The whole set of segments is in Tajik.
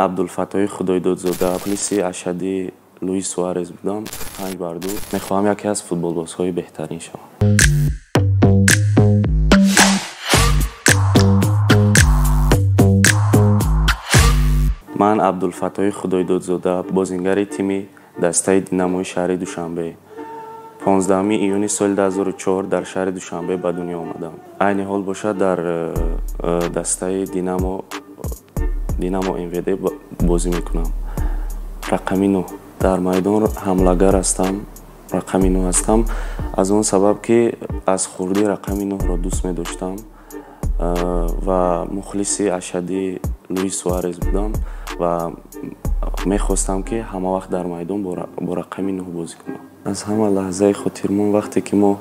Абдулфаттоҳи Худойдодзода, мухлиси ашаддии Луис Суарес будам. 5-2. Мехоҳам яке аз футболбозҳои беҳтарин шавам. Ман Абдулфаттоҳи Худойдодзода, бозингари тими дастаи Динамои шаҳри Душанбе. 15 июни соли 2004 дар шаҳри Душанбе ба дунё омадам. Айни ҳол бошад дар дастаи Динамо МВД бозӣ мекунам. Рақами 9. Дар майдон ҳамлагар ҳастам, рақами 9 ҳастам. Аз он сабаб ки аз хурдӣ рақами 9-ро дӯст медоштам ва мухлиси ашаддии Луис Суарес будам ва мехостам ки ҳама вақт дар майдон бо рақами 9 бозӣ кунам. Аз ҳама лаҳзаи хотирмон вақте ки мо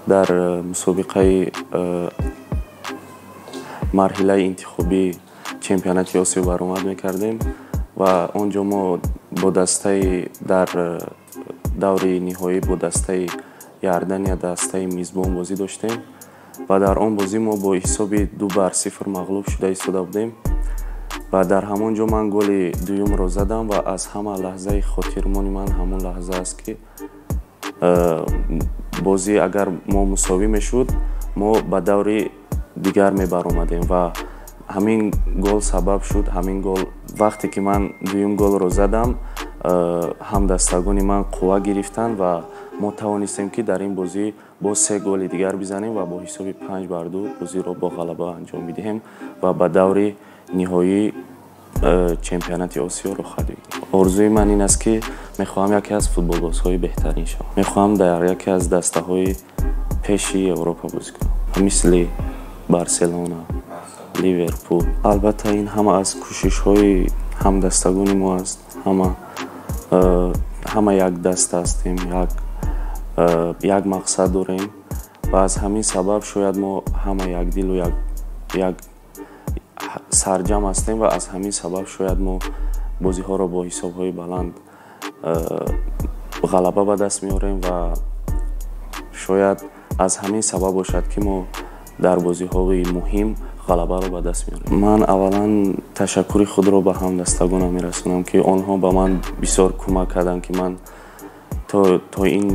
дар мусобиқаи марҳилаи интихобии чемпионати Осиё баромад мекардем ва он ҷо мо бо дастаи дар даври ниҳоӣ бо дастаи Иордания, дастаи мизбон бозӣ доштем ва дар он бозӣ мо бо ҳисоби 2-0 мағлуб шуда истода будем ва дар ҳамон ҷо ман голи дуюмро задам ва аз ҳама лаҳзаи хотирмони ман ҳамон лаҳза аст ки бозӣ агар мо мусовӣ мешуд, мо ба даври дигар мебаромадем ва ҳамин гол сабаб шуд. Ҳамин гол вақте ки ман дуюм голро задам, ҳамдастагони ман қувва гирифтанд ва мо тавонистем ки дар ин бозӣ боз 3 голи дигар бизанем ва бо ҳисоби 5-2 бозиро бо ғалаба анҷом бидиҳем ва ба даври ниҳоии чемпионати Осиё роҳ бигирем. Орзуи ман ин аст ки мехоҳам яке аз футболбозҳои беҳтарин шавам. Мехоҳам дар яке аз дастаҳои пеши Европа бозӣ кунам, мисли Барселона, Ливерпул. Албатта ин ҳама аз кӯшишҳои ҳамдастагони мо аст. Ҳама як даста ҳастем, як мақсад дорем ва аз ҳамин сабаб шояд мо ҳама якдилу як сарҷам ҳастем ва аз ҳамин сабаб шояд мо бозиҳоро бо ҳисобҳои баланд ғалаба ба даст меорем ва шояд аз ҳамин сабаб бошад ки мо дар бозиҳои муҳим ғалабаро ба даст меорем. Ман аввалан ташаккури худро ба ҳамдастагонам мерасонам ки онҳо ба ман бисёр кӯмак карданд ки ман то ин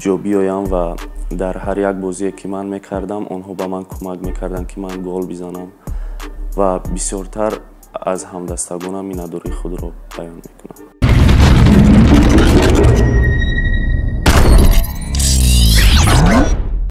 ҷо биёям ва дар ҳар як бозие ки ман мекардам, онҳо ба ман кӯмак мекарданд ки ман гол бизанам ва бисёртар аз ҳамдастагонам миннатдории худро баён мекунам.